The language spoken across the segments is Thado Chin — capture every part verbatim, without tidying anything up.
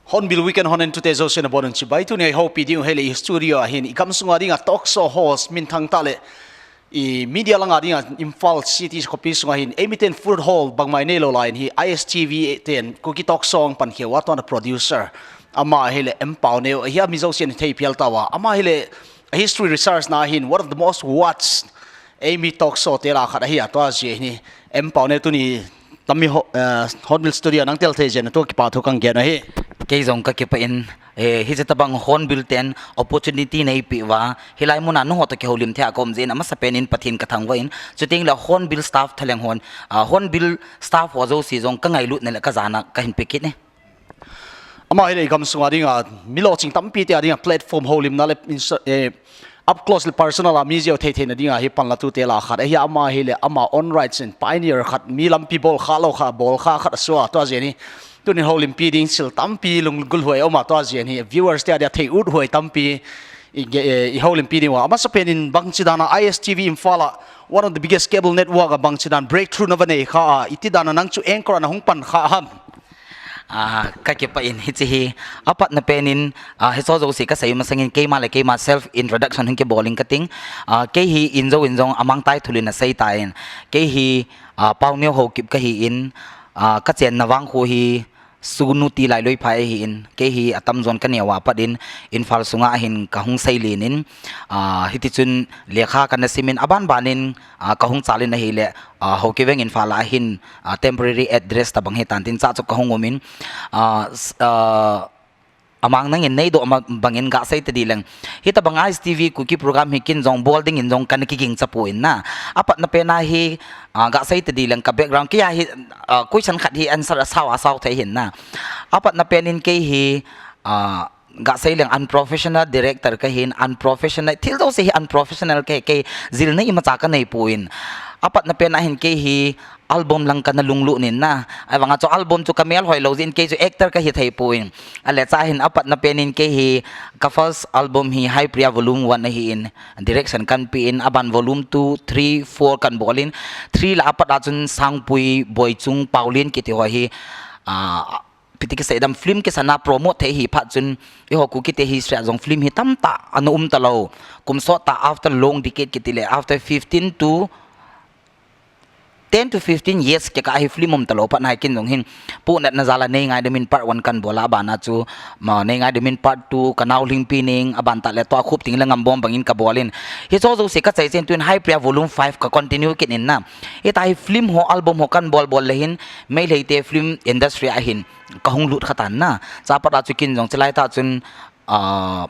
Hornbill Weekend hon entute jousen abonun chibai. Tuni a ihoupi ding u ahile i studio a hin i gamsunga dinga talk show host minthang tah le i media langa dinga Imphal City khopi sunga hin eimiten foothold bangmai neilou laiyin hi I S T V ten Kuki Talk Show pankheu a tuna producer ama ahile M Pauneo ahi, ami jousen thei phial tauva. Ama ahile history research na hin one of the most watched eimi talk show te lah a khat ahi a, tua jeh hin M Pauneo tuni tami ho, eh, Hornbill Studio nang tel thei jeh in tua kipa thu kahin gen ahi. Kei jong kakipah in, eh, hiche tabang Hornbill ten opportunity neipeh uva, hilai muna nangho toh kihoulim thei a kaum jeh in amasapen in Pathen kathangvah in, chuteng le Hornbill staff thalheng hon, ah, Hornbill staff ho jouse jong kangailut na le kajana kahin pe kit e. Ama ahile i gamsunga dinga mi lolhing tampi te a dinga platform houlimna le insa-, eh, up close le personal a mi jao thei theina dinga hi panlatute lah a khat ahi. Ama ahile ama own rights in pioneer khat, mi lampi bol kha lou kha, bol kha khat asua, tua jeh in hi tunin houlimpi ding thil tampi lunggulhuai aum a, tua jeh in hi viewers te a dia thei uthuai tampi i ge-, eh, i houlimpi ding uva. Amasapen in bangchi dan a I S T V Imphal a one of the biggest cable network a bangchi dan breakthrough nava nei kha a, iti dan a nang chu anchor a nahung pan kha ham? Ah, kakipah in hiche hi, apatna pen in, ah, hiche jouse kasei masang in keima le keima self introduction hin kibol inge kating. Ah, kei hi injo injong amang taithul in asei tan. Kei hi, ah, Pauneo Haokip kahi in, ah, kachenna vang khu hi Sugnu ti Lailoi phai ahi in. Kei hi atamjon kaneo a pat in Imphal sunga hin kahung seilen in, ah, hiti chun lekha kana sim in aban ban in, ah, kahung chal in ahile, ah, Haokip veng Imphal a hin, ah, temporary address tabang hitan tin cha chu kahung um in, ah, s-, ah, amang nangin neidoh ma bangin gasei tadi leng. Hitabang I S T V Kuki program hi kin jong bol dingin jong kana kiging chapon na. Apatna pen a hi, ah, gasei tadi leng ka background kei a hi, ah, question khat hi answer asao asao thei hin na. Apatna pen in kei hi, ah, gasei leng unprofessional director kahin, unprofessional, thil jouse hi unprofessional kahi, kei jilna imacha kanei pon. Apatna pen a hin kei hi album lang kana lunglut in na. Ahivanga chu album chu kamel hoi lou jeh in kei chu actor kahi thei pon. Ahile cha hin apatna pen in kei hi ka first album hi Haipriya Volume one ahi in, direction kana pe in, aban Volume two, three, four kana bol in, three lah a pat a chun Sangpui, Boichung, Paolian kiti ho hi, ah, ipi ti kisei dam, film kisana promote thei ahi phat chun, eiho Kuki te history a jong film hi tamtah ana um talou. Kum sot tah after long decade kiti le, after fifteen to, ten to fifteen years kikah a hi film um talou phat na hi kin jong hin, Pu Natna Jal a Nei Ngaidam In part one kana bol a, aban a chu, ma, Nei Ngaidam In part two, Ka Nao Lhingpi Ning, aban tah le Tua Khup Ting Le Ngambom bangin kabol in. Hiche jouse kachai chen tun Haipriya Volume five ka continue kit in na. Hitia hi film ho, album ho kana bol bol le hin, Meitei te film industry a hin kahung lut kha tan na. Cha pat a chu kin jong chulai tah chun, ah,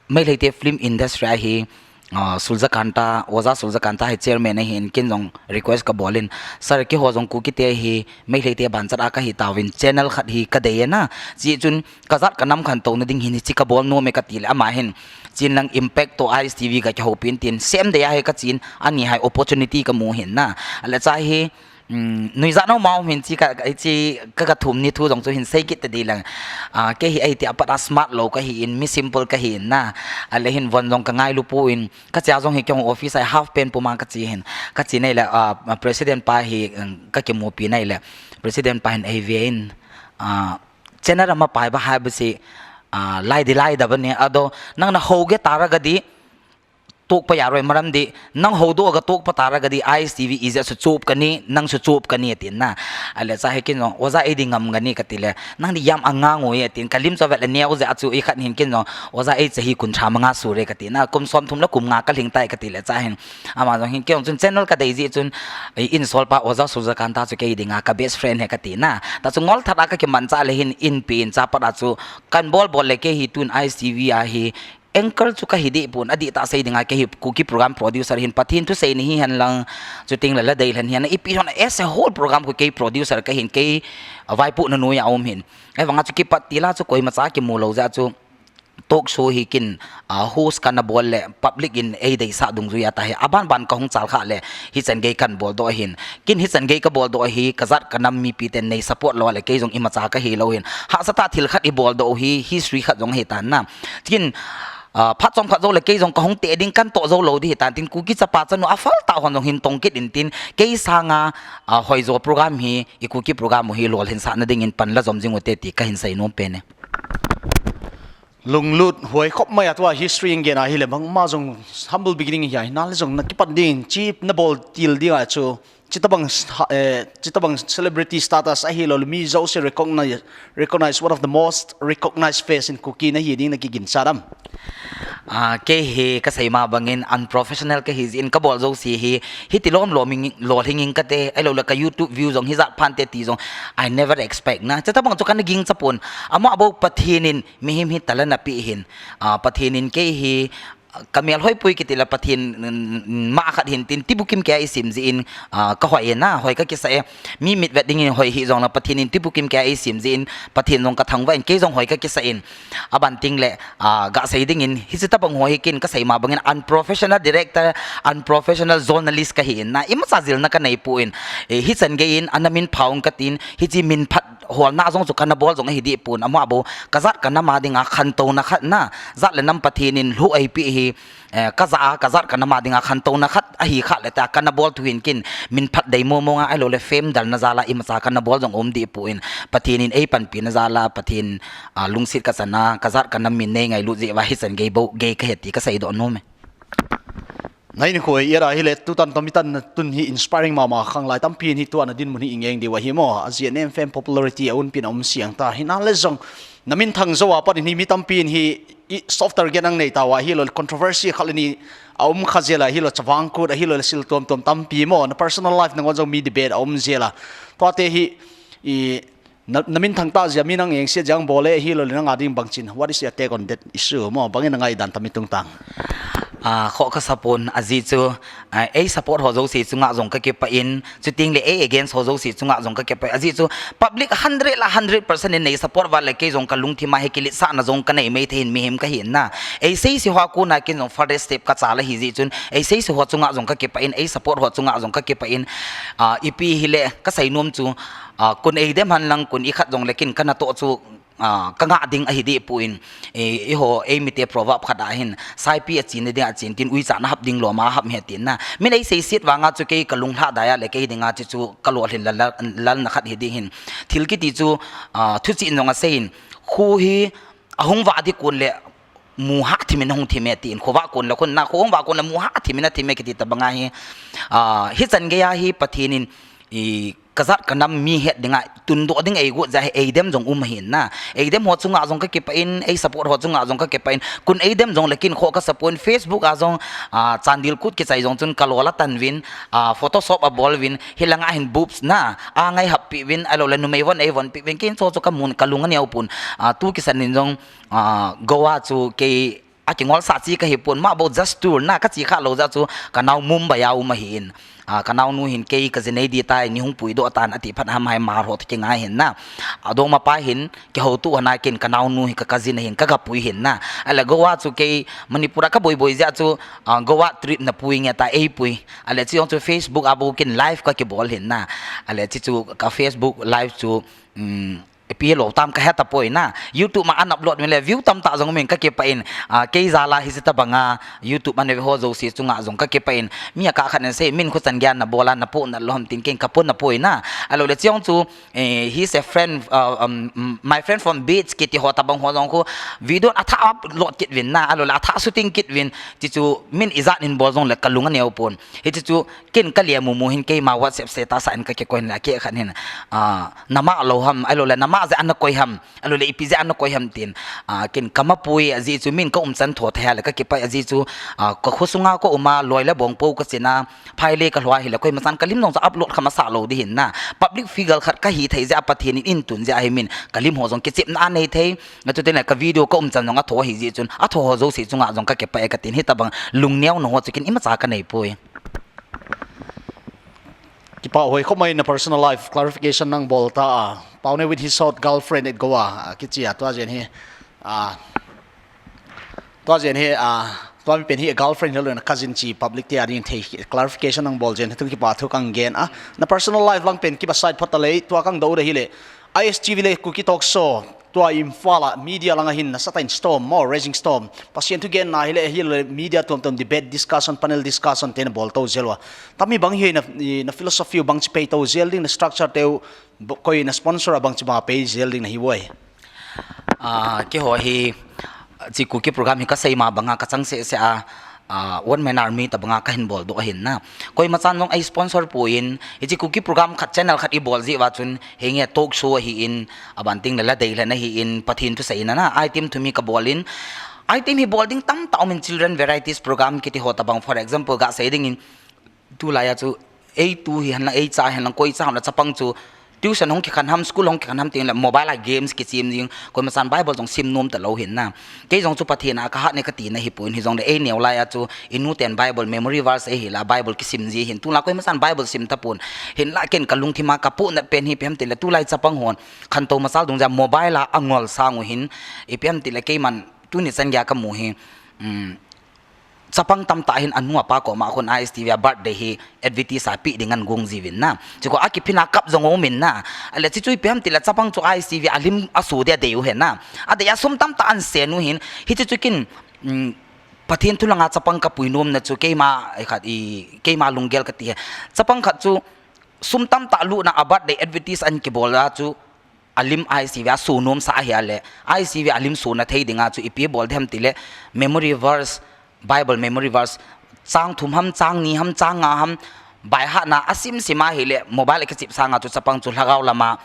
Meitei te film industry a hi, ah, Suljakanta, Oja Suljakanta hi chairman ahi in kin jong request kabol in, "Sir, keiho jong Kuki te hi Meitei te banchat a kahi tauvin channel khat hi kadei e na. Chuchun kajat kanam khantouna ding hin hiche kabol nom e," kati le ama hin, "Chin lang Impact toh I S T V kakihoupi in tin, same day a hi kachen, ani hai opportunity kamu hin na." Ahile cha hi, um, nuijat noma um hin chi ka, ka, chi ka, ka thum ni thu jong chu hin sei kit tadi lang. Ah, kei hi ahiti apat a smart lou kahi in, mi simple kahi in na. Ahile hin von jong kangailu pon, kache a jong hi kei jong office a half pant puma kache hin. Kache nai le, ah, president pa hi, um, kakimupi nai le. President pa hin eive in, ah, channel ama pai ba hai ba si, ah, lai di lai da ba ni, ado, nang na houge tara gadi, tokpa yaroi, maram di, nang houdoh a ga tokpa tara gadi, I S T V ijeh a suchup kani, nang suchup kani, atin na. Ahile cha hi kin jong, Oja, eidi ngam gani kati le, nang di yam angang oi, atin, kalim cha vet le neo jeh a chu ikhat hin kin jong, Oja, ei chahi kum thum manga sure kati na, kum som thum le kum nga kalhing tai kati le cha hin. Ama jong hin kin jong chun channel kadei jeh chun, i insol pa Oja Suljakanta chu kei dinga ka best friend ahi kati na. Ta chu ngol that a kakiman cha le hin in pi in cha pat a chu kana bol bol le kei hi tun I S T V a hi, anchor chu kahi deh pon, adih tah sei dinga kei hi Kuki program producer hin Pathen thusei ni hihen lang, chuteng le la deilhen hihen, ipi hon as a whole program khu kei producer kahin, kei vaipohna noiya um hin. Ahivanga chu kipat til a chu koima cha kimu lou jeh a chu talk show hi kin, ah, host kana bol le public in eideisah dungjuiya tahi. Aban ban kahung chal kha le hichan gei kana boldoh ahin. Kin hichan gei kaboldoh ahi, kajat kanam mipi ten nei support lou le kei jong imacha kahi lou hin. Hahsa tah thil khat iboldoh u hi history khat jong ahi tan na. Kin, ah, phat chomkhat jou le kei jong kahung teh ding kana toh jou lou ding ahi tan tin Kuki chapa chanu aphal tah hon jong hin tong kit in tin kei sanga, ah, hoijo program hi i Kuki program u hi lolhinsahna dingin pan la jom jing ute ti kahin seinom pen e. Lunglut huai khop mai a tua history in gen a hile bangma jong humble beginning hi a, hinale jong na kipat ding, chi na bol til ding a chu, chitabang, eh, chitabang celebrity status ahilou le mi jouse recognize, recognize one of the most recognized face in Kuki na hi ding na kiginchat am? Ah, kei hi ka sei ma bangin unprofessional ka hi jin ka bol jouse hi, hiti lom lom in, lolhing in ka te, ahilou le ka YouTube view jong hijat phan te ti jong, I never expect na. Chitabang chu kana gingcha pon, ama bou Pathen in mihem hi talent ana pe hin, ah, Pathen in kei hi, ka mel hoi pui kiti le Pathen, mm, ma khat hin tin, tibukim kei a i sim jin, ah, ka hoi e na, hoi ka kisa e. Mi mitvet ding in hoi hi jong le Pathen in tibukim kei a i sim jin, Pathen jong ka thangvah in, kei jong hoi ka kisa in. Aban ting le, ah, ga sei ding in, hichi tabang ho hi kin ka sei ma bangin unprofessional director, unprofessional journalist ka hi in na, imacha jilna ka nei pon, eh, hichan gei in, ana min phaung ka tin, hichi min phat holna jong chu kana bol jong ahi deh pon, ama bou ka jat ka nam a dinga khantouna khat na, jat le nam Pathen in lhu eipeh hi, eh, ka jat a, ka jat ka nam a dinga khantouna khat ahi kha le ta, kana bol thu hin kin min phat dei momo nga, ahilou le fame dalna jal a imacha kana bol jong um deh pon, Pathen in eipanpi na jal a, Pathen, ah, lungset ka chan a, ka jat ka nam min nei ngailut jeh uva hichan gei bou gei ka hi ti ka seidoh nom e. Nai ni khoi, i ra hile tutan tomitan tun hi inspiring mama, khanglai tampi in hi tua na dinmun hi i ngeng diu ahi mo. A G N M fame popularity a un pin a um siang ta. Hinale jong na min thang jou a pat in hi mi tampi in hi i soft target ang nei tau ahilou le controversy khat le ni a um kha jel a, ahilou chavang kut, ahilou le sil tuam tuam tampi mo. Na personal life nangon jong mi debate a um jel a. Tua te hi i Na, na min thang ta jia mi nang eng sia jang bol e, hilou le nang a ding bang chin. What is your take on that issue? Mo, bangin na ngaidan tam i tung tang. Ah, kho ka sa pon, ajeh chu, ah, ei support ho jouse chunga jong ka kipah in, chuteng le ei against ho jouse chunga jong ka kipah in. Ajeh chu public hundred la hundred percent in nei support uva le kei jong ka lungthim a hi kiletsahna jong ka nei mai thei in mihem ka hi in na. Ei seise ho a kona kin jong further step ka chal ahi jeh chun, ei seise ho chunga jong ka kipah in, ei support ho chunga jong ka kipah in, ah, ipi hile ka seinom chu, ah, kun eidem hen lang kun ikhat jong le kin kana toh chu, ah, ka ngah ding ahi deh pon, eh, eiho, ei mite proverb khat ahin, saipi a chen ding a chen tin, uicha na hap ding lom a hap hi tin na. Min ei seiset vanga chu kei ka lunglhadai a le kei dinga chu chu ka lolhin lal, lal, lalna khat hi ding hin. Thil kiti chu, ah, thuchih in jong asei in, kho hi ahung vah ding kon le mu hah thim in ahung thim e tin, khovah kon le khun na, kho hung vah kon le mu hah thim in athim e kiti tabang ahi, ah, hichan gei a hi Pathen in, i, ka jat ka nam mi het dinga tundoh ding eigot jeh a hi eidem jong um ahi in na. Eidem ho chunga jong ka kipah in, ei support ho chunga jong ka kipah in. Kun eidem jong le kin kho ka sa pon, Facebook a jong, ah, chandil kut kichai jong chun ka lol a tan uvin, ah, Photoshop a bol uvin, hilanga hin boobs na, a ngai hap peh uvin, ahilou le numei von ei von peh uvin, kin chu chu ka mun ka lung aneo pon, ah, tu kisan in jong, ah, Goa chu kei a kingolsah chi ka hi pon, ama bou just tour na ka chi kha lou jeh chu ka nao Mumbai a um ahi in. Ah, ka naonu hin kei ka ji nei ding tai, nei hung puidoh tan ati phat ham hai mar ho toh kingai hin na. Adong ma pa hin kihoutoh hana kin ka naonu hi ka cousin ahin ka ga pui hin na. Ahile Goa chu kei Manipur a ka boi boi jeh chu, ah, Goa trip na pui nge ta ei pui. Ahile chi jong chu Facebook a bou kin live ka kibol hin na. Ahile chi chu ka Facebook live chu, um, ipi lou tam ka he tapoi na. YouTube ma an upload uvin le view tamtah jong um in ka kipah in, ah, kei jal a hiche tabanga YouTube ana ve ho jouse chunga jong ka kipah in. Mi akah khat in asei, min kho chan gei a na bol a na poh nat lou ham tin, ken ka poh napoi na. Ahilou le chi jong chu, eh, he's a friend, uh, um, my friend from beach kiti ho tabang ho jong khu video athah upload kit uvin na. Ahilou le athah shooting kit uvin. Chi chu min ijat in bol jong le ka lung aneo pon. Hiche chu kin ka lia mumu hin keima WhatsApp status a in ka kikoi in le akeh khat hin, ah, na mah lou ham, ahilou le na mah jeh a na koi ham, ahilou le ipi jeh a na koi ham tin, ah, kin ka mapui ajeh chu min ka umchan tho thei a le ka kipah ajeh chu, ah, ka kho sunga ka um a, loi le bong pou ka chin a, phai le ka lhua hile koima chan ka lim jong chu upload kha masah lou ding hin na, public figure khat ka hi thei jeh a Pathen in eintun jeh a hi min ka lim ho jong kichepna anei thei, atu tin le ka video ka umchan jong atho ahi jeh chun, atho ho jouse chunga jong ka kipah e ka tin, hitabang lungneo na ho chu kin imacha ka nei poi. Kipah hoi khop mai, na personal life clarification nang bol ta a. Paone with his hot girlfriend at Goa, ah, kichi a, tua jen hi. Ah, tua jen hi, ah, tua mi pen hi a girlfriend hilou le na cousin chi public te a ding thei clarification nang bol jen hi tu kipah thu kang gen a. Na personal life lang pen kipa side phot ta le, tua kang do da hile. I S T V le Kuki Talk Show. Tua Imphal a media langa hin nasatah in storm, mo, raising storm. Pathen thu genna hile, hile media tuamtuam debate discussion, panel discussion te na bol tou jel uva. Tami bang hi na, na philosophy u bangchi pei tou jel ding, na structure teu, bo-, koi na sponsor a bangchi bang a pei jel ding na hi uve. Ah, keiho hi, Chi Kuki program hi kasei ma banga kachang seh seh a, ah, one man army tabanga kahin bol doh ahin na. Koima chan jong ei sponsor poi in, hichi Kuki program khat channel khat ibol jeh uva chun, hinge talk show ahi in, aban teng le la dei lhon ahi in, Pathen thu sei na na, item thum hi kabol in, item hi bol ding tamtah um in children varieties program kiti ho tabang, for example, gasei ding in, tulai a chu, ei tu hihen lang, ei cha hihen lang, koi cha ham la chapang chu, tuition hung kikhen ham, school hung kikhen ham teng le mobile a games kichem jing, koima chan Bible jong sim nom talou hin na. Kei jong chu Pathen a kahat ne kati na hipon, hijongle ei neo lai a chu, inu ten Bible memory verse ei hil a Bible kisim ji hin, tulai koima chan Bible sim tapon, hinla ken kalungthim a kapohnat pen hi ipi ham tile tulai chapang hon, khantou machal dungjuia mobile a angol sang u hin, ipi ham tile keiman, tuni chan geiya kamu hi, um, chapang tamtah hin anu apa koma khun I S T V a birthday hi advertise a pe ding ahin gong jiuvin na. Chuko akiphin a kap jong um in na. Ale chichu ipi ham tile chapang chu I S T V a lim aso dia adei u hi na. Adei a sum tamtah ahin sen u hin. Hichi chu kin, um, Pathen thu langa chapang kapui nom na chu keima, ei khat i, keima lunggel kati hi. Chapang khat chu sum tamtah lutna a birthday advertise ahin kibol a chu, alim I S T V a so nom sa ahi a le, I S T V a lim sona thei dinga chu ipi bol ding ham tile, memory verse, Bible memory verse, chang thum ham, chang ni ham, chang nga ham, by heart na asim sim ahile, mobile a kichep sanga chu chapang chu lhagao lama,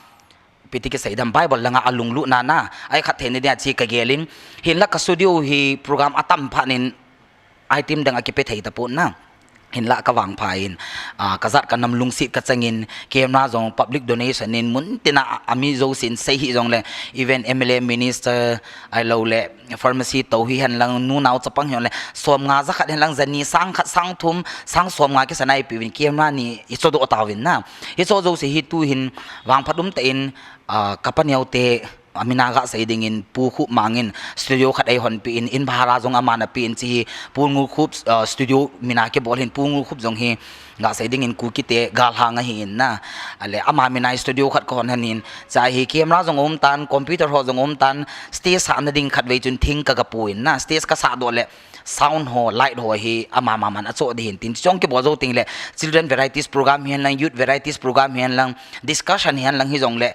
ipi ti kisei ding ham Bible langa alunglut na na, ei khat thei na dia chi kagel in, hinla ka studio hi program atam phat in, item dang akipe thei tapon na. Hinla kavangpha in, ah, kajat kanam lungset kachang in, camera jong public donation in mun tina a, ami jousen sei hijongle, even M L A minister ahilou le, pharmacy tou hihen lang, nu nao chapang hihen le, som nga ja khat hihen lang, ja ni sang khat, sang thum, sang som nga kisan a ipi uvin camera ni icho doh tauvin na. Hicho jouse hi tu hin vangphat um tah in, ah, kapa neo te, amin a gasei ding in Pu Khupmang in studio khat eihon pe in, in bhara jong aman ape in chi hi Pu Ngurkhup, ah, studio min a kibol hin Pu Ngurkhup jong hi gasei ding in Kuki te galhang ahi in na. Ale ama min a studio khat kahon hon in, cha hi camera jong um tan, computer ho jong um tan, stage sahna ding khat vei chun thing kagapu in na, stage kasah doh le sound ho, light ho hi ama maman acho ding hin tin chong kibol jou teng le children varieties program hihen lang, youth varieties program hihen lang, discussion hihen lang hijongle,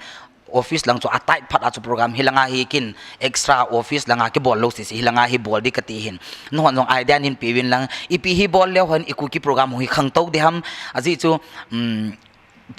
office lang chu a tight phat a chu program hilanga hi kin extra office langa kibol lou sese hilanga hi bol ding kati hin. Nahon jong idea nin pe uvin lang ipi hi bol leu hen i Kuki program hi khangtou ding ham ajeh chu, um,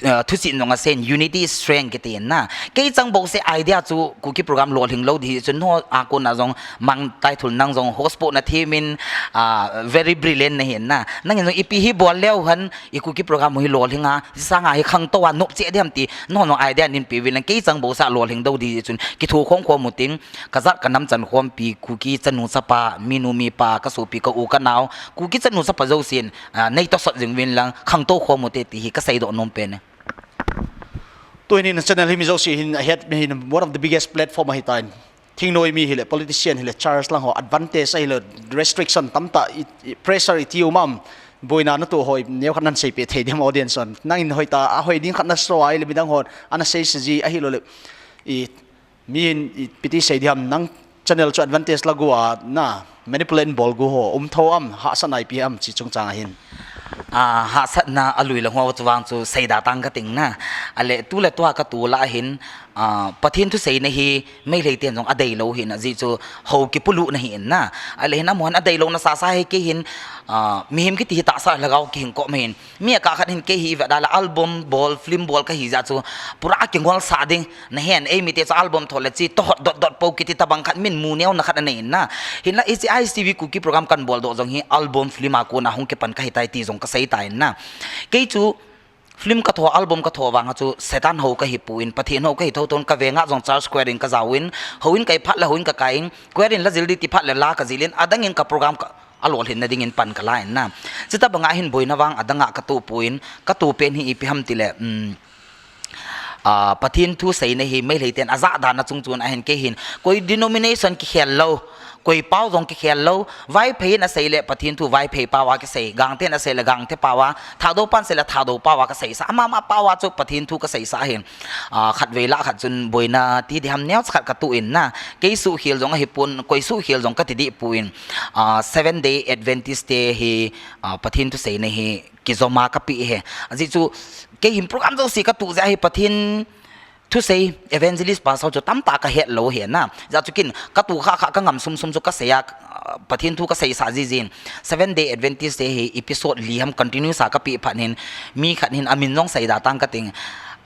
uh, thuchih nung a sen unity is strength kiti in na. Kei chang bou se idea chu Kuki program lolhing lou ding chu naho a kona jong mang title nang jong host po na them in, uh, very brilliant nahi in na. Nangin jong ipi hi bol leu hen i Kuki program hi lolhing a, jisanga hi khangtou a nop cheh ding ham ti, nahon jong idea nin pe uvin lang kei chang bou sa lolhing dou ding chun, kitho khom khom u tin, kajat kanam chan khompi, Kuki chanu chapa, minu mipa, kasopi ka u kanao, Kuki chanu chapa jousen, ah, nei tosot jing uvin lang, khangtou khom u te ti hi kasei doh nom pen e. Tuhin channel hi mi jouse hin ahet mi hin one of the biggest platform ahi tan. Thingnoi mi hile, politician hile, church lang ho, advantage ahile, restriction tamtah, i, i, pressure iti um am, boina natoh ho, neo khat nan seipeh thei ding ham audience hon. Nangin hoitah a, ahoi ding khat na show a, ahile midang hon, ana sei se ji, ahilou le, i, mi hin, ipi ti sei ding ham, nang channel chu advantage la gu a, na, manipulate bol gu ho, um tho am, hahsatna ipi ham, chi chungchang ahin. Ah, hahsatna alui lang ho chu vang chu seida tang kating na. Ale, tu le tua katoh lah hin, ah, Pathen thu seina hi, Meitei ten jong adeilou hin, ajeh chu ho kipulutna hi in na. Ale hin amun adeilou na sasa hi kei hin, ah, mihem kiti hi tahsa lhagao kihing kop ma hin. Mi akah khat hin kei hi vet a le album bol, film bol kahi jeh chu pura kingol sa ding. Nahen, eimi te chu album tho le chi tohot dot dot po kiti tabang khat min mu neo na khat anei in na. Hinla hiche I S T V Kuki program kan bol doh jong hi album film a kona hung kipan kahi tai ti jong kasei tai in na. Kei chu film katho, album katho vang a chu Satan ho kahi pon, Pathen ho kahi thotho in, kavenga jong church choir in kajao in, houin kahi phat le houin kakai in, choir in la jil ding ti phat le la kajil in, adang in ka program ka, alolhin na ding in pan kala in na. Chuti banga hin boina vang adang a katoh pon, katoh pen hi ipi ham tile, um, ah, Pathen thu seina hi Meitei ten ajah dan a chung chun ahin kei hin, koi denomination kikhel lou, koi pao jong kikhel lou, Vaiphei in asei le Pathen thu Vaiphei pao a kisei, Gangte in asei le Gangte pao a, Thadou pan asei le Thadou pao a kasei sa, ama ama pao a chu Pathen thu kasei sa ahin. Ah, khatvei lah khat chun boina ti ding ham neocha khat katoh in na, kei suhkhel jong ahi pon, koi suhkhel jong kati deh pon, ah, Seven Day Adventist te hi, ah, Pathen thu seina hi kijom a kape hi. Ajeh chu kei hin program jouse katoh jeh hi Pathen Thusei evangelist pastor chu tamtah kahet lou ahi na. Ajeh chu ken katu kha kha kangam sum sum chu kasei a, ah, Pathen thu kasei sah jiji in. Seven Day Adventist te hi episode li ham continue sa kapeh phat hin, mi khat hin amin jong seida tang kating,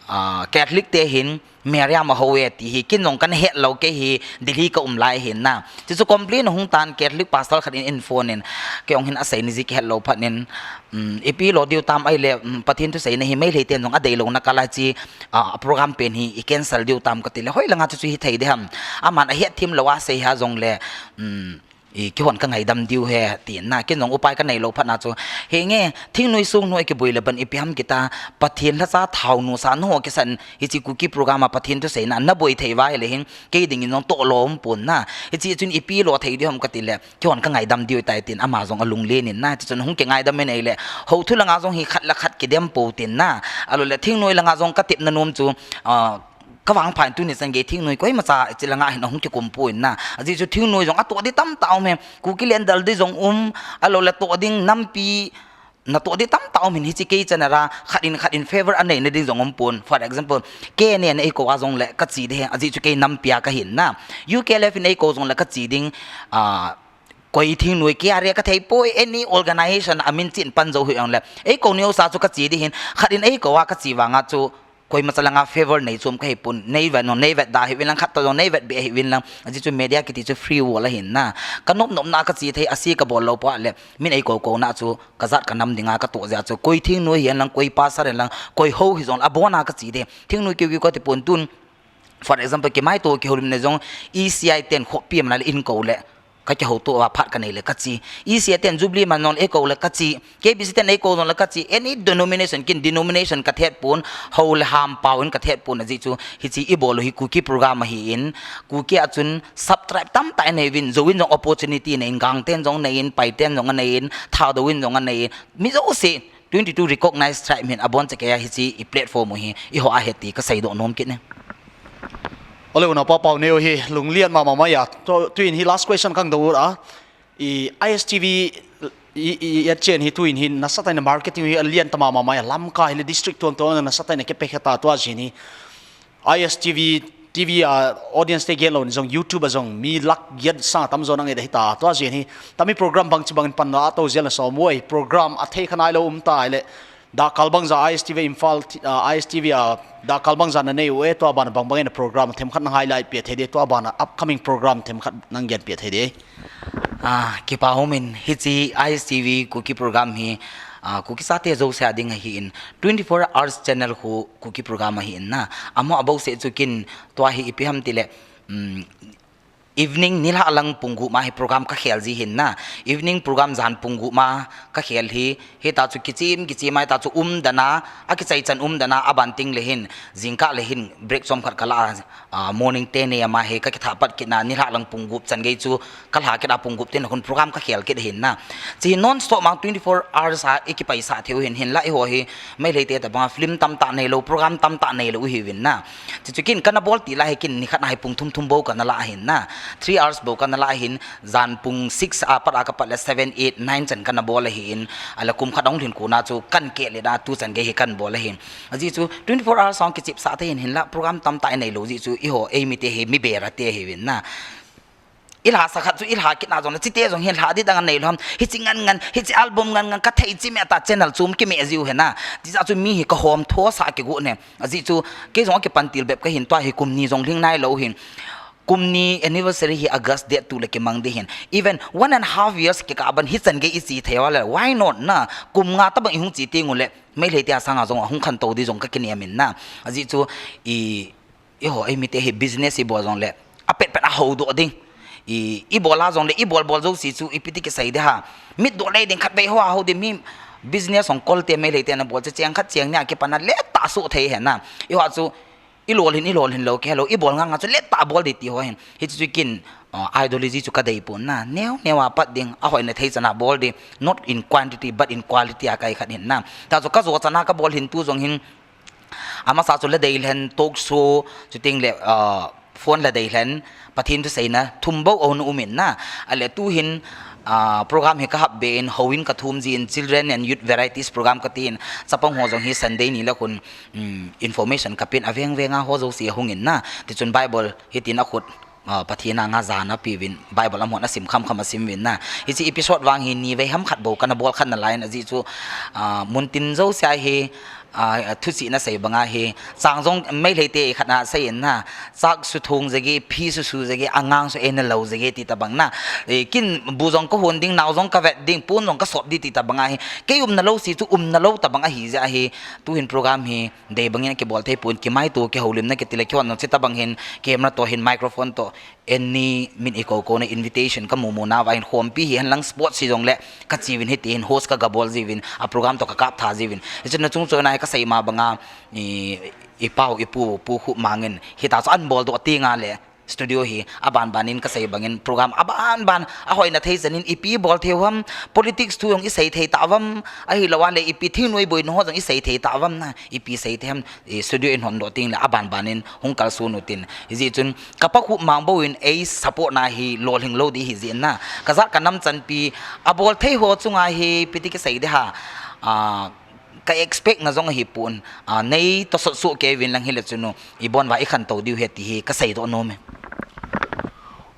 ah, Catholic te hin Mary ama hou e ti hi, ken jong kana het lou, kei hi Delhi kaum lai ahi na. Chuchu complain ahung tan, Catholic pastor khat in eiphone in, kei jong hin asei ni ji kahet lou phat in, um, ipi lo diu tam ahile, um, Pathen thusei na hi Meitei ten jong adei louna kal a chi, ah, program pen hi icancel diu tam kati le, hoilanga chuchu hithei ding ham. Aman ahet thim lou a asei a jongle, um, ikihon kangaidam diu ahi, tin na, ken jong upai kanei lou phat na chu. Henge, thingnoi sung noi kiboi le ban ipi ham kita, Pathen lhacha thao nusa nao kisan, hiche Kuki program a Pathen thusei na, naboi thei uva ahile hin, kei dingin jong toh lo um pon na. Hiche chun ipi lo thei diu ham kati le, kihon kangaidam diu tai tin, ama jong alunglen in na, hiche chun hung kingaidam in ahile, hou thu langa jong hi khat le khat kidem pou tin na, ahilou le thingnoi langa jong katepna nom chu, ah, kavangphat in tuni chan gei thingnoi koimacha hiche langa hin ahung kikum pon na. Ajeh chu thingnoi jong atoh ding tamtah um e. Kuki le India ding jong um, ahilou le toh ding nampi, natoh ding tamtah um in hiche kei channel a khat in khat in favor anei na ding jong um pon. For example, K N A in eikou a jongle kache ding, ajeh chu kei nampi a kahin na. U K L F in eikou jongle kache ding, ah, koi thingnoi K R A kathei poi, any organization amin chen pan jou hih jongle, eikou neo sa chu kache ding hin, khat in eikou a kache vanga chu, koimacha langa favor nei chom kahi pon, nei vet nao, nei vet da hih uvin lang, khat toh jong nei vet be hih uvin lang, ajeh chu media kiti chu free world ahin na. Kanop nopna kache thei, ase kabol lou phat le, min eikou kou na chu, kajat kanam dinga katoh jeh a chu, koi thingnoi hihen lang, koi pastor hihen lang, koi hou hijongle, abon a kache ding. Thingnoi keu keu kati pon tun, for example, kimaito kihoulimna jong, E C I ten khopi a man a le eikou le, kakihouto uva phat kanei le kache. E C I ten Jubilee man jongle eikou le kache. K B C ten eikou jongle kache. Any denomination, ken denomination kathet pon, hou le ham pao in kathet pon, ajeh chu hiche ibol u hi Kuki program ahin, Kuki a chun sub-tribe tamtah inei uvin, Zou in jong opportunity nei in, Gangte in jong nei in, Paite in jong anei in, Thadou in jong anei in, mi jouse, twenty-two recognized tribe hin abon chakei a hiche i platform u hi, eiho a ahi ti kaseidoh nom kit e. Ole, unaopa Paoneo hi lunglian mama mai a. Tu, tuin hi last question kangdong u a. I S T V, i, i, i chen hi tuin hi nasatah in marketing hi alian tah mama mai a. Lamkai hi le district tuan tuan nasatah in kipe khe ta tua jin hi. I S T V, T V a audience te gel lou in jong YouTube a jong mi lakh giat sang atam jo nang e de hi ta tua jin hi. Tami program bangchi bangin pan na ato jel na som uve. Program athei kha nailou um ta le. Dah kal bangja I S T V Imphal, ah, I S T V a, dah kal bangja nanei u e, tua bana bang bangin program themkhat nang highlight peh thei ding, tua bana upcoming program themkhat nang gen peh thei ding. Ah, kipa um in, hiche I S T V Kuki program hi, ah, Kuki chate jouse a ding ahin, twenty-four hours channel khu Kuki program ahin na, amaho bouseh chu ken tua hi ipi ham tile, um, evening nilhah lang pung gup ma hi program kakhel ji ahin na. Evening program jan pung gup ma kakhel hi, hita chu kichim, kichim a hita chu umdan a, akichai chan umdan a, aban teng le hin, jingkah le hin, break chomkhat kala a, ah, morning ten A M a hi kakithah pat kit na, nilhah lang pung gup chan gei chu kalha kit a pung gup tin le khun program kakhel kit ahin na. Hiche hi non stop mang twenty-four hours a ikipaisah thei u ahin, hinla eiho hi, Meitei te tabang a film tamtah neilou, program tamtah neilou u ahiuvin na. Chuchu ken kana bol til a hi ken nikhat a hi pung thum thum bou kana la ahin na. Three hours bou kana la ahin, jan pung six a pat a kapat le seven, eight, nine chan kana bol ahin, ahile kum khat ahung lhin kona chu kana keh le na tu chan gei hi kana bol ahin. Ajeh chu twenty-four hours a hung kichepsah thei ahin, hinla program tamtah inei lou jeh chu eiho eimi te hi mi bera te ahiuvin na. Ilhasa khat chu ilha kit na jongle, chite jong hin lha ding dang anei lou ham. Hiche ngan ngan, hiche album ngan ngan, kathei chim e ta channel chom kime jiu ahi na. Tijeh chu mi hi kahom thosah kigot ne. Ajeh chu, kei jong akipan til bep kahin, tua hi kum ni jong lhing nailou ahin. Kum ni anniversary hi August date two le kimang ding ahin. Even one and a half years kikah ban hichan gei iche thei uva le. Why not na? Kum nga tabang ihung che teng ule. Meitei te a sanga jong ahung khantou ding jong kakinem in na. Ajeh chu, i Eiho, eimi te hi business ibol jongle, apet pet a houdoh ding. I, ibol a jongle, ibol bol jouse chu, ipi ti kisei ding ham. Mitdoh lei ding khatvei ho a hou ding mi business hung kol te Meitei te na bol chu, cheng khat cheng ni a kipan a letah soh thei ahi na. Eiho chu, ilolhin, ilolhin lou, kihelou, ibol ngang ngang chu letah bol ding ti ho ahin. Hichu chu ken, uh, ideology chu kadei pon na. Neo, neo a pat ding, ahoina thei chan a bol ding. Not in quantity, but in quality a kai khat ahin na. Tah chu kajo chan a kabol hin tu jong hin, Amasa chu la dei lhen, talk show, chuteng le, ah, phone la dei lhen, Pathen thu seina, thum bou ahung um in na. Ahile tu hin, Ah, program hi ka hap be in, houin ka thum jin, children and youth varieties program ka tin, chapang ho jong hi Sunday ni le khun, um, information ka pin, aveng veng a ho jouse ahung in na, tichun Bible hi tin a khut, ah, Pathen a nga jana pi vin, Bible a mon a sim kham kham a sim vin na. Hichi episode vang hi ni vei ham khat bou kana bol khan na lai in, ajeh chu, ah, mun tin jouse a hi, ah, thuchih na sei banga hi, chang jong Meitei te khat na sei in na, chak su thung jege, phi su su jege, angang su e na lo jege ti tabang na. E, kin bu jong ka hon ding, nao jong ka vet ding, pon jong ka sop ding ti tabang a hi. Kei umna lo si chu umna lo tabang ahi jeh a hi. Tuhin program hi, dei bangin kibol thei pon, kimai tu, kihoulim na, kitile kihon na, chi tabang hin, camera to hin, microphone to, Anni min i kou kou na invitation ka mu mu na va hin khompi hi hen lang sport si jong le ka chi vin hiti hin host ka ga bol ji vin a program to ka kap tha ji vin. Hichun na chung choi na hi ka sei ma banga i, i pau i pu pu khu mangin hita chu an bol doh ti nga le studio hi a ban ban in ka sei bangin program a ban ban a hoi na thei zen in i pi bol thei ham politics thu jong i sei thei ta vam ahi lo a le i pi thing noi boi no jong i sei thei ta vam na i pi sei thei ham i studio in hon doh ting le a ban ban in hung kal sun u tin. Hijeh chun ka pa khu mang bou in ei support na hi lolhing lo di hi jeh na. Ka jat ka nam chanpi a bol thei ho chunga hi piti ki sei de ha. Ah, ka expect na jong hi pun. Ah, nei to sot su ke vin lang hi le chunu. I bon va i khan to diu he ti hi ka sei doh nom e.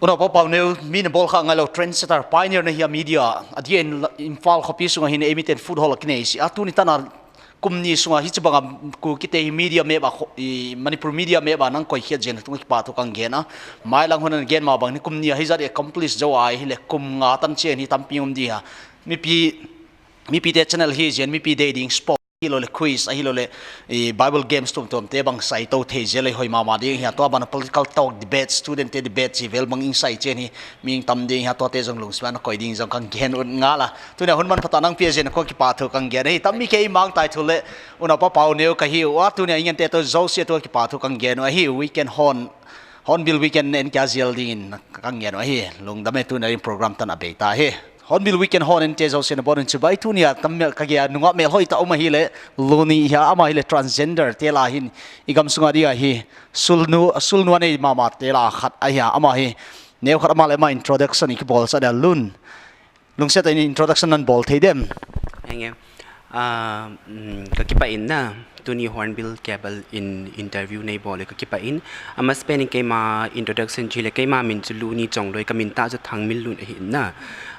Unau pa pau neu, mi na bol kha ngai lo trendsetter pioneer na hi a media. A dia in la- Imphal khopi sunga hin ei mi ten food hall a kinei si. A tu ni tana kum ni sunga hichi banga Kuki te hi media map a kho- i Manipur media map a nang koi khiat jen tung kipa thu kang gen a. Mai lang hun an gen ma bang ni kum ni a hi jat accomplish jo a hi le kum nga tan chen hi tampi um di ha. Mipi, mipi te channel hi jen mipi dei ding sport hi lo le quiz a hi lo le i Bible games tum tum te bang sai to thei je le hoi ma ma ding hi a tua ban political talk debate student te debate chi vel bang in sai chen hi ming tam ding hi a tua te jong lung sman koi ding jong kang gen un nga la. Tunia hun man phatah nang pia jen ko kipa thu kang gen hi. Tammi kei mang tai thu le unau pa pau neu ka hi u a tunia ingen te to jouse to kipa thu kang gen u a hi weekend hon, Hornbill weekend en kia jel ding in kang gen u a hi. Lungdam e tunia in program tan a bei ta hi. Hornbill weekend hon en te jouse na bon in chibai tunia tam mel ka gea nunga mel hoi ta um a hi le Luni hi a ama hi le transgender te la hin i gam sunga dia hi sulnu sulnu a nei mama te la khat a hi a ama hi neu khat ama le ama introduction i kibol sa dia Lun. Lungset in introduction nan bol thei dem. Enge. Ah, mm, ka kipah in na, tuni Hornbill Cable in interview nei bol le ka kipah in. Ama spelling keima introduction chule keima min chu Luni Chongloi ka min ta chu Thangminlun ahi in na.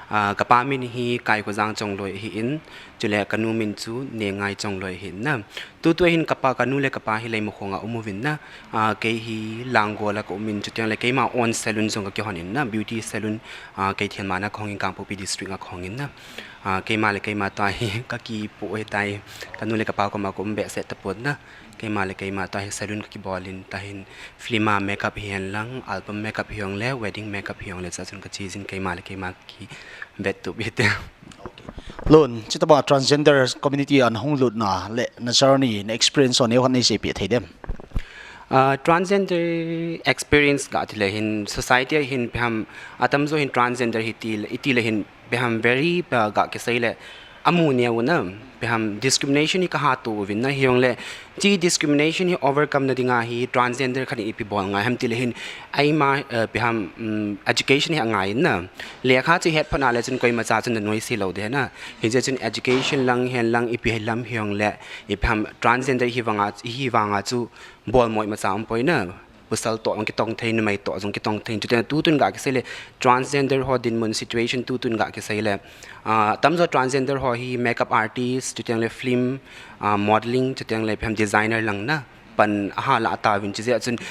Ah, ka pa min hi Kaikhojang Chongloi ahi in, chule ka nu min chu Nengai Chongloi ahi in na. Tutua hin ka pa, ka nu le ka pa hi Leimakhong a um uvin na. Ah, kei hi Langol a ka um in chutiang le keima own salon jong ka kihon in na, beauty salon, ah, kei thilmana ka hong in Kangpokpi district a ka hong in na. Ah, keima le keima tua hi ka kipu he tai, ka nu le ka pa koma ka um behseh tapon na. Keima le keima tua hi salon ka kibol in, tua hin film a makeup hi hen lang, album makeup hi hong le, wedding makeup hi hong le, sa chun ka chi jin keima le keima ki bet tu bit. Lun, chitaba transgender community an hung lut na le na journey, na experience on eu han nei sei pi thei dem. Ah, transgender experience ga ti le hin society a hin peham atam jo hin transgender hi ti le, i ti le hin peham very pa ga ke sei le amu ne u na peham discrimination hi ka ha tu uvin na hi hong le chi discrimination hi overcome na dinga hi transgender khan ipi bol ngai ham ti le hin ai ma, eh, peham, mm, education hi a ngai na. Lekha chu het phana le chun koima cha chun na noi si lo de na. Hi je chun education lang hen lang ipi lam hi hong le i peham transgender hi vanga, hi vanga chu bol moi ma cha um poi na. Pasal to jong kitong thei, numei to jong kitong thei. Chutiang tutun ga kisei le transgender ho dinmun situation tutun ga kisei le. Ah, tamjo transgender ho hi makeup artist, chutiang le film, ah, modeling, chutiang le peham designer lang na. Pan aha la ata vin chi je chun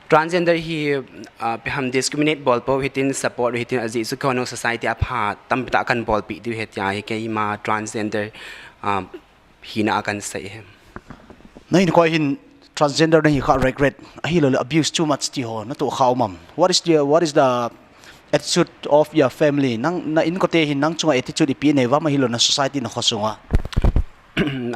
transgender hi, ah, peham discriminate bol po hitin support hitin aji su kono society a pha tam ta kan bol pi diu he tia hi keima transgender, ah, hina a kan sei he. Na in koi hin transgender na hi kha regret, ahi lo le abuse too much ti ho, na to kha umam. What is the, what is the attitude of your family? Nang, na in ko te hin nang chunga attitude ipi nei vam ahi lo na society na kho sunga?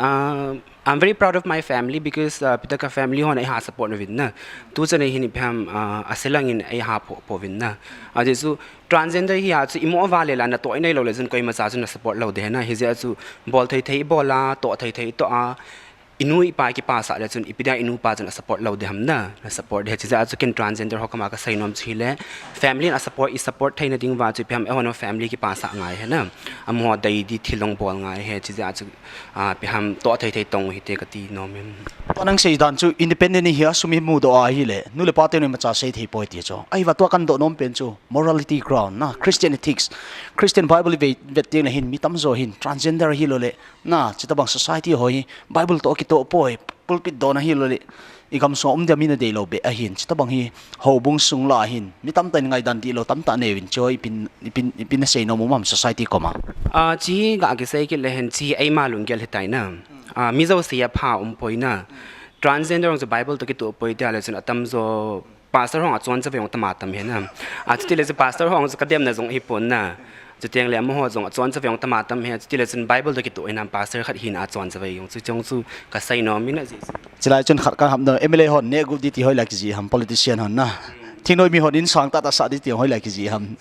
Uh, I'm very proud of my family because, uh, pita ka family ho na i ha support na vin na. Tu chane hin peham, uh, aselang in i ha po, po vin na. Aji su transgender hi a chu imo va le la na to i nei lo le chun koima cha chu na support lo de na. Hi je chu bol thei thei bol a, to thei thei to a. inu ipa kipasah le chun ipi dia inu ipa chun a support lou ding ham na, a support ding hi. Chijeh a chu ken transgender ho koma kasei nom chu hile, family in a support, i support theina ding uva chu ipi ham, eiho family kipasah ngai hi na, amaho dei di thil long bol ngai hi. Chijeh a chu, ah, ipi ham, toh thei thei tong hite kati nom in. Tua nang sei dan chu independent hi a sum i mudoh a hile, nu le pa teni imacha sei thei poi ti chu. Ahivang tua kadoh nom pen chu morality ground na, Christian ethics, Christian Bible i ve, vet teng le hin mi tamjo hin transgender hilou le, na, chutabang society ho hi Bible toh kitoh poi, pulpit dona hilou le, i gamsung um dia mi nadei lou beh ahin, chutabang hi houbung sung lah a hin mi tamtah in ngaidan dihlou tamtah nei uvin chu, ipi, ipi, ipi nasei nom um ham society koma? Ah, chu hi ga kisei kit le hen chu hi eima lunggel hitai na. Ah, mi jouse a pha um poi na. Transgender ho chu Bible toh kitoh poi tia le chun atamjo pastor ho achon chavei jong tama tam hi na. Ah, chuti le chu pastor ho chu kademna jong hipon na. Chuteng le amaho jong achon chavei jong tama tam hi. Chuti le chun Bible toh kitoh hinam pastor khat hina achon chavei jong chu chong chu kasei nom in ahi. Chulai chun khat kaham nom, M L A hon neh gup di ti hoilai kijih ham, politician hon na. Thingnoi mi hon insang tahtah sah di ti hoilai kijih ham.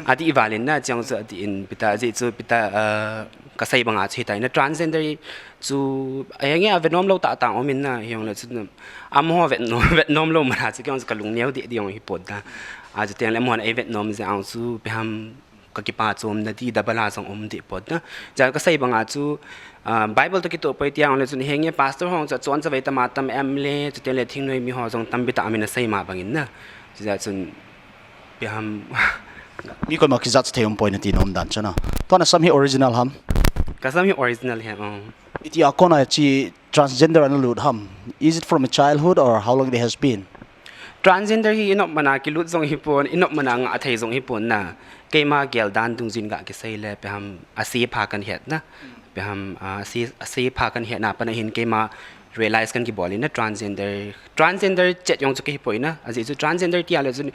Ati val in na, chong chu ati in ipi ta, ajeh chu ipi ta, ah, kasei banga chu hitai na transgender chu, ahi nge a vet nom lou tahtah um in na, hijongle chu na, amaho vet nom, vet nom lou mana chu kei jong chu kalung neo deh deh jong hipon na. Ah, chuteng le amahon eivet nom jeh a chu ipi ham, kakipa chom na di, double a jong um deh pon na. Chijeh a kasei banga chu, ah, Bible toh kitoh poi tia le chun henge pastor ho chu achon chavei tama tam em le, chuteng le thingnoi mi ho jong tampi tah amin asei ma bang in na. Chijeh a chun ipi ham. Mi koima kijat thei um poi nati nom dan chu na. Tua nasam hi original ham? Kasam hi original hi, um. Iti a kona chu transgender ana lut ham? Is it from a childhood or how long it has been? Transgender hi i nop mana kilut jong hipon, i nop mana ngah thei jong hipon na. Keima gel dan dungjui in ga kisei le ipi ham, ase pha kahin het na. Ipi ham, ah, ase, ase pha kahin het na a pat a hin keima realize kahin kibol in na transgender. Transgender chet jong chu kahi poi na. Ajeh chu transgender tia le chun,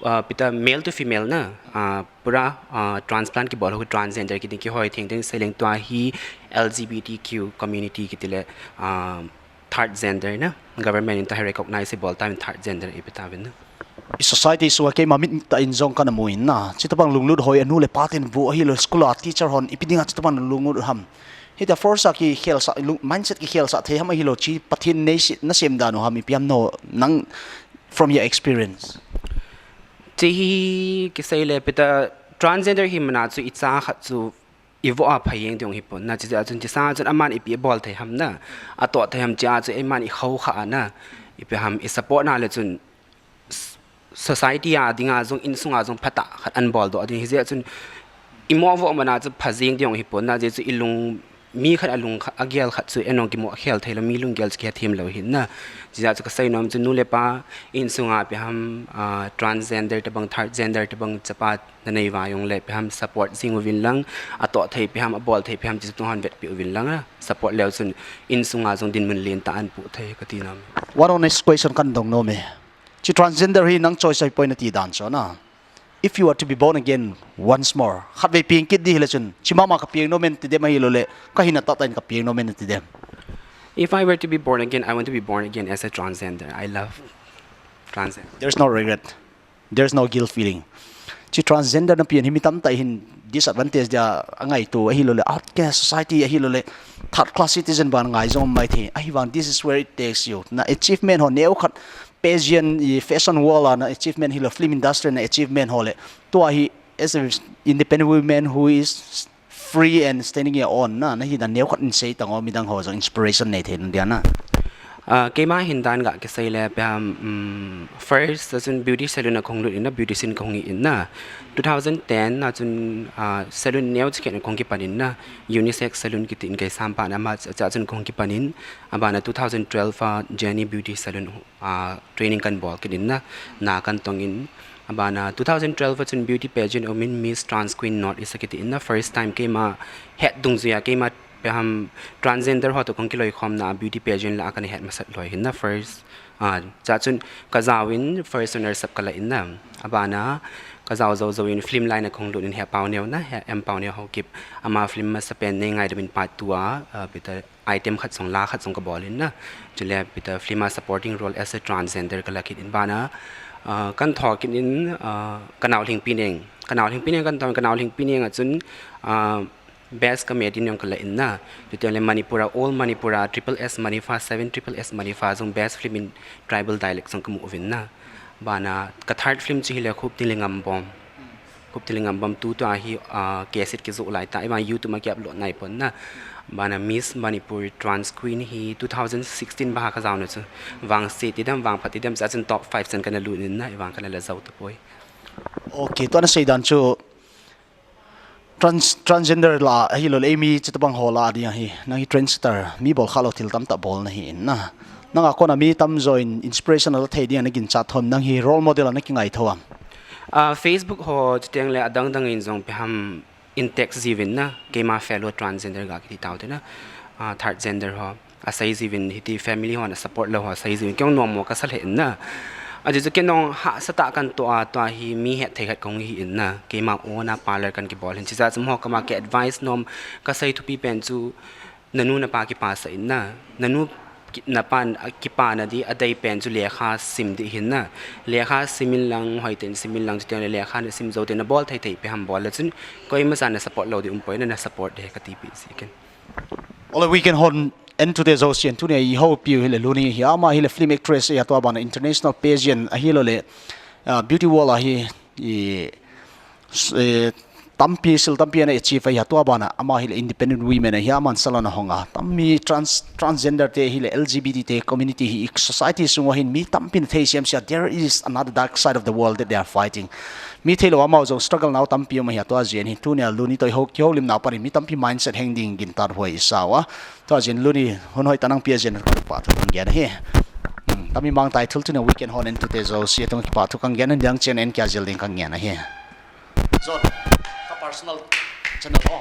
ah, ipi ta male to female na. Ah, pura, ah, transplant kibol ho transgender kiti kihoi theng theng sei leng tua hi L G B T Q community kiti le, ah, third gender na, government in tua hi recognize ibol tauvin third gender ipi tauvin na. I society sunga keima mittah in jong kana mu in na, chutabang lunglut hoi anu le pa ten bu ahilou school a teacher hon ipi dinga chutabang lunglut ham. Hitia force a kikhel sah, lung, mindset kikhel sah thei ham ahilou chu Pathen in nei si, nasem dan u ham ipi ham no nang from your experience. Chu hi kisei le ipi ta transgender hi mana chu icha khat chu ivoh a phajeng ding hipon na, chijeh a chun chusanga chun aman ipi ibol thei ham na, atoh thei ham chea chu eiman ikhou kha a na, ipi ham i support na le chun s-, society a dinga jong insunga jong phatah khat ahin bol doh ding hijeh a chun imo voh mana chu phajeng ding hipon na, jeh chu ilung mi khat alung kha-, agel khat chu eiho kimo khel thei lou, mi lunggel chu kihe them lou hin na. Chijeh chu kasei nom chu nu le pa insunga ipi ham, ah, transgender tabang, third gender tabang chapa nanei uva jong le ipi ham support jing uvin lang, atoh thei ipi ham, abol thei ipi ham chu tun hon vetpi uvin lang a, support leu chun insunga jong dinmun lentah ahin pu thei kati nom. One honest question kahin dong nom e. Chu transgender hi nang choice ahi poi nati dan chu na. If you were to be born again once more, khatvei peng kit di hile chun, chu mama kapeng nom em nati dem ahilou le, kahina tahtah in kapeng nom em nati dem? If I were to be born again, I want to be born again as a transgender. I love transgender. There's no regret. There's no guilt feeling. Chu transgender na pen hi mi tamtah hin disadvantage dia angaito ahilou le, outcast society ahilou le, third class citizen bang ngai jong mai thei. Ahivang, this is where it takes you. Na achievement ho neo khat pageant, i fashion world a na achievement hilou, film industry na achievement ho le. Tua hi as a independent woman who is free and standing your own na, nahi dan neo khat in sei tang o, midang ho jong inspiration nei thei nom dia na. Ah, keima hin dan ga kisei le ipi ham, um, first a chun beauty salon a kahung lut in na, beautician kahung hi in na. Two thousand ten a chun, ah, salon neo chikhat in kahung kipan in na, unisex salon kiti in kei sampa na ama cha, cha chun kahung kipan in, abana two thousand twelve a Jenny Beauty Salon ah, training kahin bol kit in na, na kahin tong in. Abana two thousand twelve a chun beauty pageant um in Miss Trans Queen North East kiti in na, first time keima het dungjui a keima ipi ham transgender ho toh kahung kiloikhomna a beauty pageant lah a kahin het masat loi hin na first. Ah, cha chun kajao in first runner up kala in na. Abana kajao jou jou in film line a kahung lut in He Paoneo na, He M Paoneo Haokip. Ama film masapen Nei Ngaidam In part two a, ah, ipi ta item khat jong, la khat jong kabol in na. Chule ipi ta film a supporting role as a transgender kala kit in bana, ah, kahin thou kit in, ah, Ka Nao Lhingpi Neng. Ka Nao Lhingpi Neng kahin thou, Ka Nao Lhingpi Neng a chun, ah, Best comedy in jong kala in na. Chuteng le Manipur a, all Manipur a, triple S Manipha, seven triple S Manipha jong best film in tribal dialect jong kamu uvin na. Bana ka third film chu hile Khuptinle Ngambom. Khuptinle Ngambom tu tua hi, ah, cassette kijoh lai ta, ivan YouTube a ki upload nai pon na. Bana Miss Manipur Trans Queen hi two thousand sixteen bang a kajao na chu. Vangse ti dem, vangphat ti dem, chua chun top five chan kana lut in na, ivan kana la jou tapoi. Okay, tua nasei dan chu trans, transgender la, ahilou le, eimi chutabang ho la ding ahi, nang hi trendsetter, mi bol khalou thil tamtah bol nahi in na. Nanga kona mi tamjo in inspirational thei ding a naginchat thou em, nang hi role model a nakingai thou em? Ah, Facebook ho, chuteng le adang dang in jong ipi ham in text jiuvin na, keima fellow transgender ga kiti tau te na, ah, third gender ho. Asei jiuvin hiti family hon a support lou ho asei jiuvin kei jong nommo kasa lheh in na. Ajeh chu kei jong hahsa tah kan toh a, tua hi mi hetthei khat kahung hi in na. Keima own a parlour kan kibol hin. Chijeh chun amaho koma ka advice nom kasei thupi pen chu nanu napa kipasah in na. Nanu ki-, napa n-, a kipana di adei pen chu lekha sim di hin na. Lekha sim in lang, hoiten sim in lang, chuteng le lekha nasim jou teng nabol thei thei ipi ham bol le chun koima chan na support lou di um poi na, na support di kati pi si ken. Ole, weekend hon en thute jousen, tunia ihoupiu hile Luni hi, ama hile film actress ahi, tua bana international pageant ahilou le, ah, beauty world a hi, i, s-, eh, tampi, sil tampi ana achieve ahi, tua bana ama hile independent women ahi, aman salon ahong a. Tammi trans, transgender te hile L G B T te community hi society sunga hin mi tampi na thei siam sia, there is another dark side of the world that they are fighting. Mi theilou amau jong struggle nau tampi um ahi, tua jeh in hi tunia Luni toh ihou, kihoulim nau panin mi tampi mindset heng ding gintan hoi isao a. Tua jeh in Luni, hun hoitah nang pia jeh in kipathu kangei ahi. Hmm, tammi mangtai thul tunia weekend hon en thute jouse, tung kipathu kangei in, dang chen en kia jil ding kangei ahi. John, ka personal channel ho.